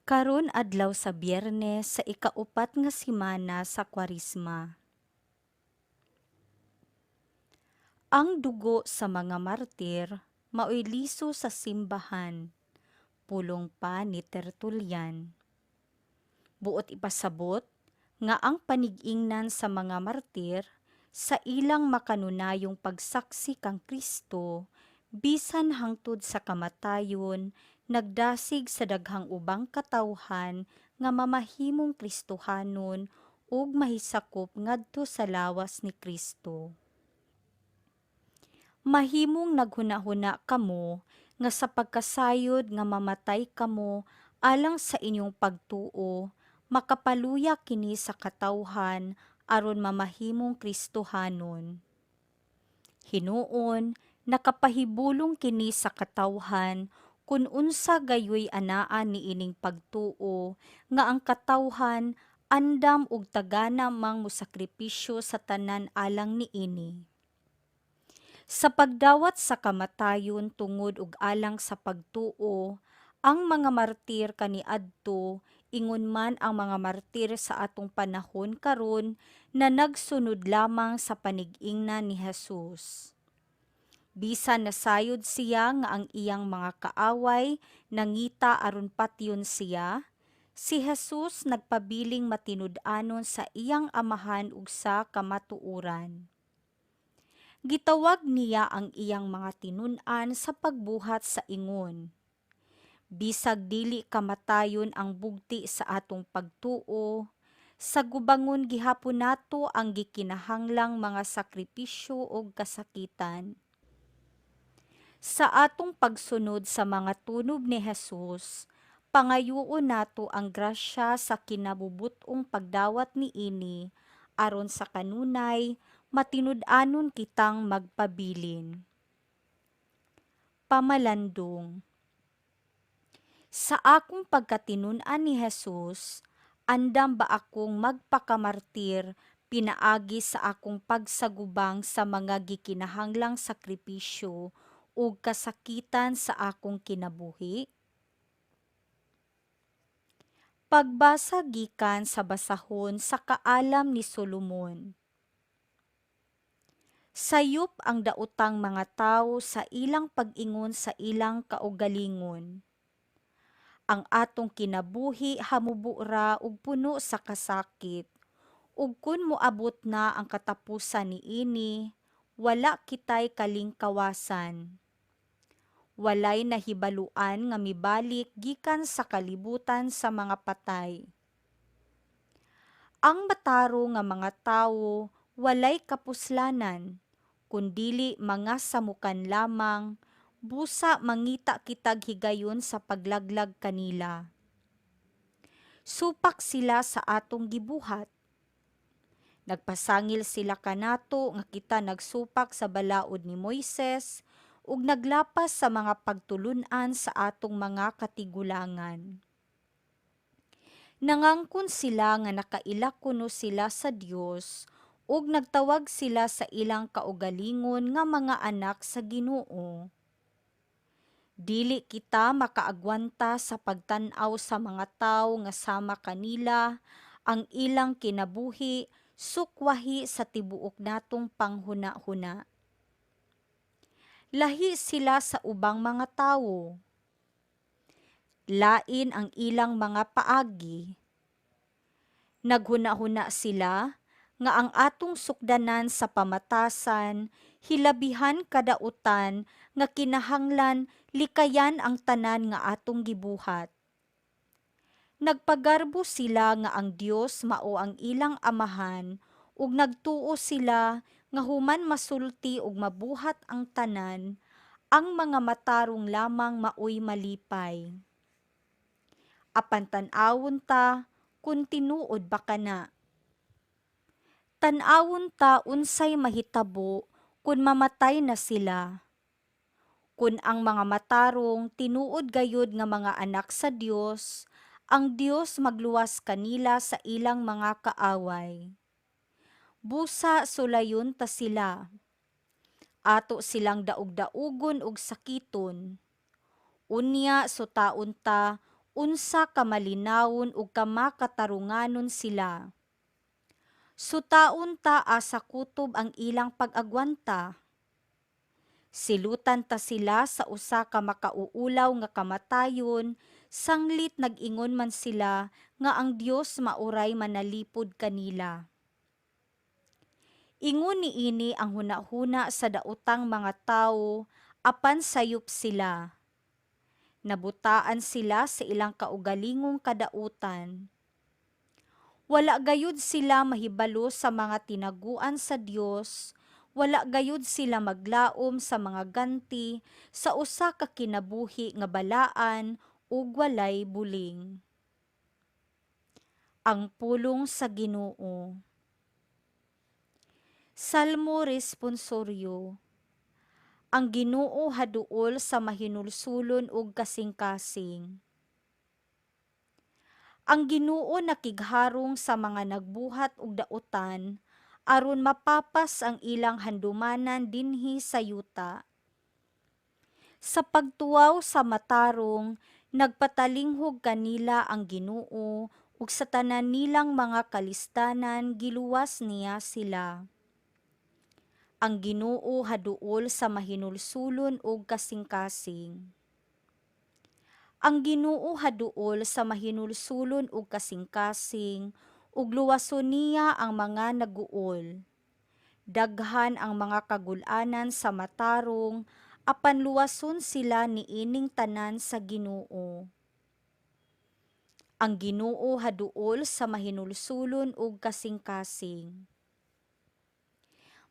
Karon adlaw sa Biyernes sa ikaupat nga semana sa Kwaresma. Ang dugo sa mga martir maoy liso sa simbahan, pulong pa ni Tertullian. Buot ipasabot nga ang panig-ingnan sa mga martir sa ilang makanunayong pagsaksi kang Kristo bisan hangtod sa kamatayon nagdasig sa daghang ubang katawhan nga mamahimong Kristohanon ug mahisakop ngadto sa lawas ni Kristo. Mahimong naghuna-huna kamo nga sa pagkasayod nga mamatay kamo alang sa inyong pagtuo, makapaluya kini sa katawhan aron mamahimong Kristohanon. Hinuon, nakapahibulong kini sa katawhan kun unsa gayoy anaa niining pagtuo nga ang katawhan andam og tagana mang mosakripisyo sa tanan alang niini. Sa pagdawat sa kamatayon tungod ug alang sa pagtuo, ang mga martir kaniadto ingon man ang mga martir sa atong panahon karon na nagsunod lamang sa panig-ingnan ni Jesus. Bisan nasayod siya nga ang iyang mga kaaway nangita aron patyon siya, si Jesus nagpabiling matinud-anon sa iyang Amahan ug sa kamatuoran. Gitawag niya ang iyang mga tinun-an sa pagbuhat sa ingon. Bisag dili kamatayon ang bugti sa atong pagtuo, sagubangon gihapon nato ang gikinahanglang mga sakripisyo ug kasakitan. Sa atong pagsunod sa mga tunob ni Jesus, pangayuon nato ang grasya sa kinabubut-ong pagdawat niini aron sa kanunay matinud-anon kitang magpabilin. Pamalandong. Sa akong pagkatinun-an ni Jesus, andam ba akong magpakamartir pinaagi sa akong pagsagubang sa mga gikinahanglang sakripisyo ug kasakitan sa akong kinabuhi? Pagbasa gikan sa basahon sa Kaalam ni Solomon. Sayop ang daotang mga tawo sa ilang pag-ingon sa ilang kaugalingon. Ang atong kinabuhi hamubo ra ug puno sa kasakit, ug kun moabot na ang katapusan niini, wala kitay kalingkawasan. Walay nahibaluan nga mibalik gikan sa kalibutan sa mga patay. Ang matarong nga mga tawo walay kapuslanan, kundili mga samukan lamang, busa mangita kitag higayon sa paglaglag kanila. Supak sila sa atong gibuhat. Nagpasangil sila kanato nga kita nagsupak sa balaod ni Moises ug naglapas sa mga pagtulun-an sa atong mga katigulangan. Nangangkon sila nga nakaila kuno sila sa Dios ug nagtawag sila sa ilang kaugalingon nga mga anak sa Ginoo. Dili kita makaagwanta sa pagtan-aw sa mga tawo nga sama kanila ang ilang kinabuhi sukwahi sa tibuok natong panghuna-huna. Lahi sila sa ubang mga tawo. Lain ang ilang mga paagi. Naghuna-huna sila nga ang atong sukdanan sa pamatasan hilabihan kadautan nga kinahanglan likayan ang tanan nga atong gibuhat. Nagpagarbo sila nga ang Dios mao ang ilang amahan ug nagtuo sila nga human masulti ug mabuhat ang tanan, ang mga matarong lamang maoy malipay. Apan tan-awon ta kun tinuod ba kana. Tan-awon ta unsay mahitabo kun mamatay na sila. Kun ang mga matarong tinuod gayud nga mga anak sa Dios, ang Dios magluwas kanila sa ilang mga kaaway. Busa sulayon ta sila. Ato silang daog-daugon og sakiton. Unya sutaon ta Unsa ka malinawon ug kamakatarunganon sila. Sutaon ta asa kutob ang ilang pag-agwanta. Silutan ta sila sa usa ka makauulaw nga kamatayon sanglit nag-ingon man sila nga ang Dios maoray manalipod kanila. Ingon niini ang hunahuna sa daotang mga tawo, apan sayop sila. Nabutaan sila sa ilang kaugalingong kadautan. Wala gayud sila mahibalo sa mga tinaguan sa Dios, wala gayud sila maglaom sa mga ganti sa usa ka kinabuhi nga balaan ug walay buling. Ang pulong sa Ginoo. Salmo responsoryo. Ang Ginoo haduol sa mahinulsulon ug kasing-kasing. Ang Ginoo nakigharong sa mga nagbuhat og dautan aron mapapas ang ilang handumanan dinhi sa yuta. Sa pagtuwaw sa matarong, nagpatalinghog kanila ang Ginoo ug sa tanan nilang mga kalisdanan giluwas niya sila. Ang Ginoo haduol sa mahinulsulon ug kasing-kasing. Ang Ginoo haduol sa mahinulsulon ug kasing-kasing ug luwason niya ang mga naguol. Daghan ang mga kagul-anan sa matarong, apan luwason sila niining tanan sa Ginoo. Ang Ginoo haduol sa mahinulsulon ug kasing-kasing.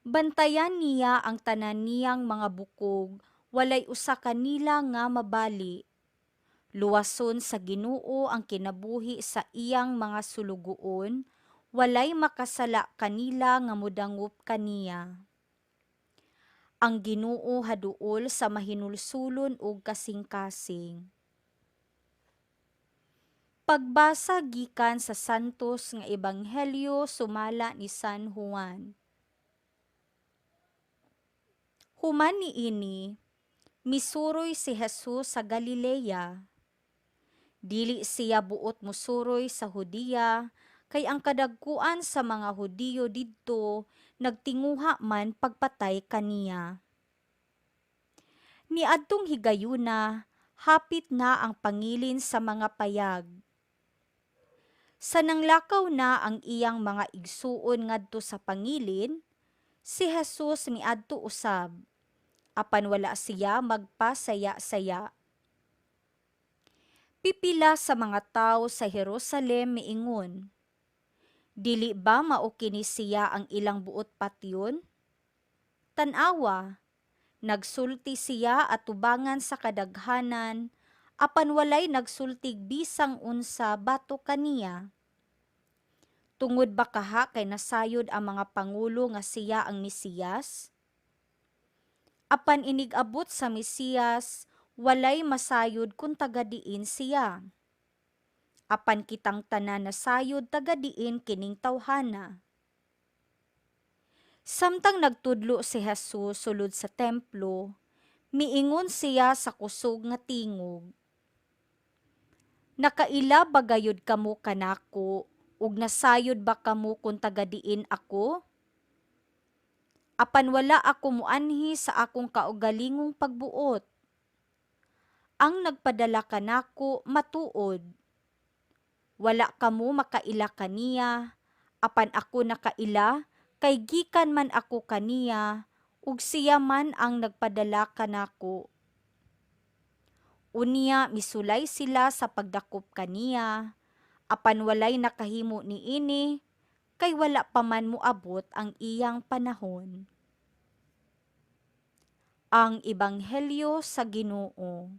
Bantayan niya ang tanan niyang mga bukog, walay usa kanila nga mabali. Luwason sa Ginoo ang kinabuhi sa iyang mga sulugoon, walay makasala kanila nga modangop kaniya. Ang Ginoo haduol sa mahinulsulon ug kasing-kasing. Pagbasa gikan sa Santos nga Ebanghelyo sumala ni San Juan. Human niini, misuroy si Jesus sa Galilea. Dili siya buot mosuroy sa Judea kay ang kadagkuan sa mga Hudiyo didto nagtinguha man pagpatay kaniya. Niadtong higayuna, hapit na ang pangilin sa mga payag. Sa nanglakaw na ang iyang mga igsuon ngadto sa pangilin, si Jesus miadto usab, apan wala siya magpasaya-saya. Pipila sa mga tawo sa Jerusalem miingon, "Dili ba mao kini siya ang ilang buot patyon? Tan-awa, nagsulti siya atubangan sa kadaghanan, apan walay nagsultig bisang unsa batok kaniya. Tungod ba kaha kay nasayod ang mga pangulo nga siya ang Mesiyas? Apan inig-abot sa Mesiyas, walay masayod kung taga diin siya. Apan kitang tanan nasayod taga diin kining tawhana." Samtang nagtudlo si Jesus sulod sa templo, miingon siya sa kusog nga tingog, "Nakaila ba gayud kamo kanako ug nasayod ba kamo kung taga diin ako? Apan wala ako moanhi sa akong kaugalingong pagbuot. Ang nagpadala kanako matuod. Wala kamo makaila kaniya, apan ako nakaila kay gikan man ako kaniya ug siya man ang nagpadala kanako." Unya misulay sila sa pagdakop kaniya, apan walay nakahimo niini kay wala pa man moabot ang iyang panahon. Ang Ebanghelyo sa Ginoo.